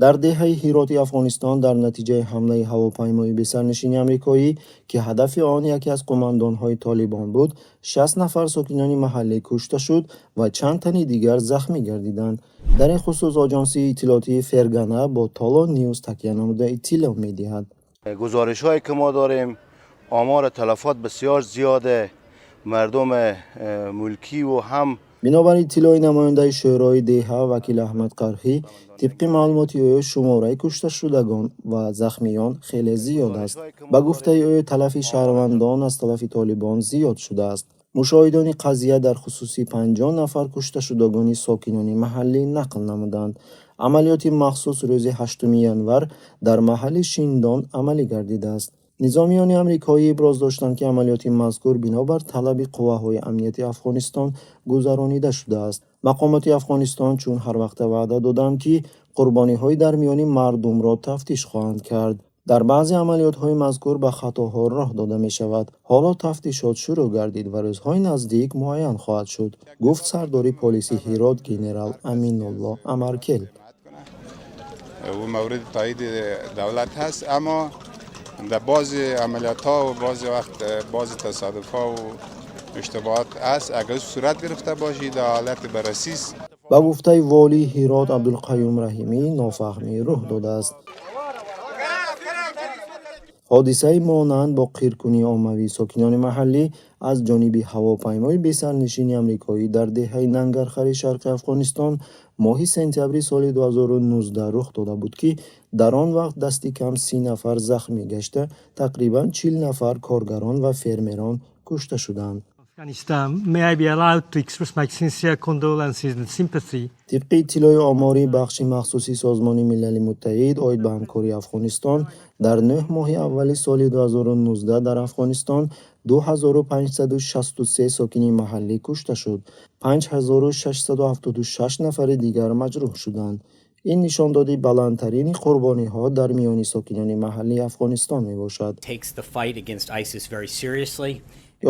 Дар деҳаи Ҳироти Афғонистон дар натиҷаи ҳамлаи ҳавопаймои бесарнишини амрикоӣ, ки ҳадафи он яке аз қумондонҳои Толибон буд, 60 нафар сокинони маҳаллӣ кушта шуд ва чанд тани дигар захмӣ гардиданд. Дар ин хусус оҷонсии иттилоотии Фергана бо Толо Ньюз такя намуда иттилоъ медиҳад. Гузоришҳое ки мо дорем, омори талафот бисёр зиёде, мардуми мулкиву ҳам. Бинобар иттилои намояндаи шӯрои деҳа Вакил Аҳмад Қархӣ, тибқи маълумоти ӯ, шумораи кушташудагон ва захмиён хеле зиёд аст. Ба гуфтаи ӯ, талафи шаҳрвандон аз тарафи Толибон зиёд шудааст. Мушоҳидони қазия дар хусуси 50 нафар кушташудагони сокинони маҳаллӣ нақл намуданд. Амалиёти махсус рӯзи 8 январ дар маҳалли Шиндон амалӣ гардидааст. Низомиёни амрикоӣ иброз доштанд, ки амалиёти мазкур бинобар талаби қувваҳои амнияти Афғонистон гузаронида шудааст. Мақомоти Афғонистон чун ҳарвақта ваъда доданд, ки қурбониҳои дар миёни мардумро тафтиш хоҳанд кард. Дар баъзе амалиётҳои мазкур ба хатоҳо роҳ дода мешавад. Ҳоло тафтишот шурӯъ гардид ва рӯзҳои наздик муайян хоҳад шуд, гуфт сардори полиси Ҳирот генерал Аминулло Амаркел. و مورد تایید دولت هست، اما در بعضی عملیات ها و بعضی وقت بعضی تصادف ها و اشتباهات است. اگر صورت گرفته باشی، در حالت بررسی است. Ба гуфтаи волии Ҳирот Абдулқаюм Раҳимӣ, нофаҳмӣ рух додааст. Ҳодисаи монанд бо қиркунии оммавии сокинони маҳаллӣ аз ҷониби ҳавопаймои бесарнишини амрикоӣ дар деҳаи Нангархари шарқи Афғонистон моҳи сентябри соли 2019 рух дода буд, ки дар он вақт дасти кам 30 нафар захмӣ гашта, тақрибан 40 нафар коргарон ва фермерон кушта шуданд. Afghanistan, may I be allowed to express my sincere condolences and sympathy Тибқи иттилои омори бахши махсуси Созмони Милали Муттаҳид оид ба ҳамкории Афғонистон, дар 9 моҳи аввали соли 2019 дар Афғонистон 2563 сокини маҳаллӣ кушта шуд, 5676 нафари дигар маҷрӯҳ шуданд. Ин нишондоди баландтарини қурбониҳо дар миёни сокинони маҳаллии Афғонистон мебошад. Takes the fight against ISIS very seriously.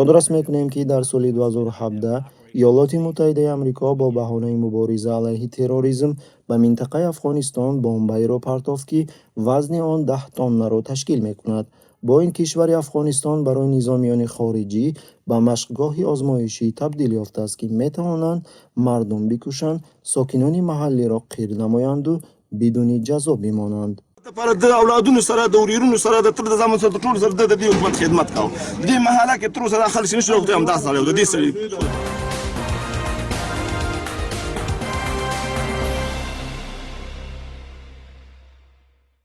Ёдрас мекунем, ки дар соли 2017 Иёлоти Муттаҳидаи Амрико бо баҳонаи мубориза алайҳи терроризм ба минтақаи Афғонистон бомбаеро партофт, ки вазни он 10 тоннаро ташкил мекунад. Бо ин кишвари Афғонистон барои низомиёни хориҷӣ ба машқгоҳи озмоишӣ табдил ёфтааст, ки метавонанд мардум бикушанд, сокинони маҳаллиро қир намоянду бидуни ҷазо бимонанд. لپاره د اولادونو سره، د ورېرونو سره، د تر د زامن سره، د ټولو سره د دې حکومت خدمت کاوه. د دې محله کې تر اوسه دا خلک نشي راوتلی. همدا سړی و د دې سړي.